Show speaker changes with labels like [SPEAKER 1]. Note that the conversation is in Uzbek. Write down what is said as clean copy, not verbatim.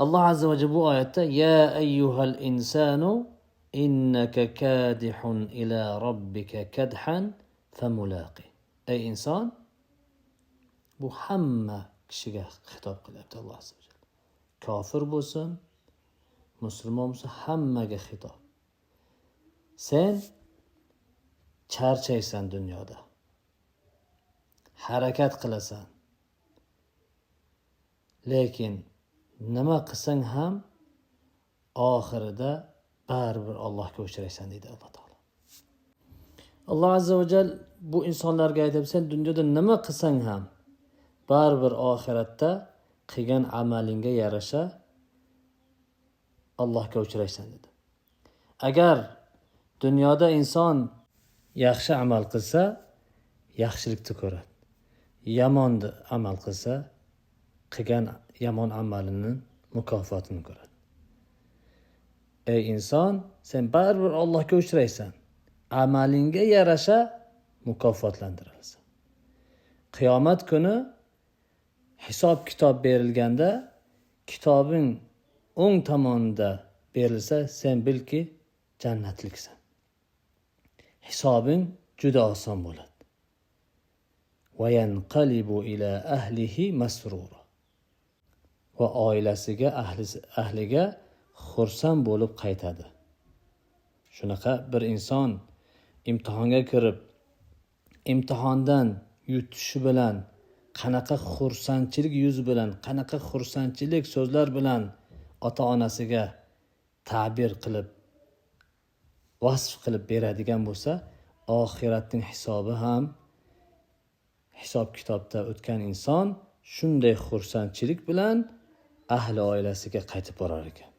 [SPEAKER 1] Alloh azza va jalla bu oyatda: "Ya ayyuhal insanu innaka kadihun ila robbika kadhan famulaqi." Ey inson, bu hamma kishiga xitob qilyapti Alloh azza va jalla. Kofir bo'lsin, musulmon bo'lsin, hammaga xitob. Sen charchaysan dunyoda. Harakat qilasan. Lekin nima qilsang ham, oxirida baribir Allohga uchraysan, deydi Alloh taolo. Alloh azza va jal bu insonlarga aytyapti: sen dunyoda nima qilsang ham, baribir oxiratda qilgan amalingga yarasha Allohga uchraysan, dedi. Agar dunyoda inson yaxshi amal qilsa, yaxshilikni ko'radi. Yomon amal qilsa, qilgan yomon amalini mukofotini ko'radi. Ey inson, sen baribir Allohga uchraysan. Amalingga yarasha mukofotlantirilasan. Qiyomat kuni hisob kitob berilganda, kitobing o'ng tomonida berilsa, sen bilki, jannatliksan. Hisobing juda oson bo'ladi. وينقلب إلى أهله مسرورا. Va oilasiga, ahliga xursand bo'lib qaytadi. Shunaqa bir inson imtihonga kirib, imtihondan yutishi bilan qanaqa xursandchilik yuz bilan, qanaqa xursandchilik so'zlar bilan ota onasiga ta'bir qilib, vasf qilib beradigan bo'lsa, oxiratning hisobi ham, hisob kitobda o'tgan inson shunday xursandchilik bilan ahli oilasiga qaytib borar ekan.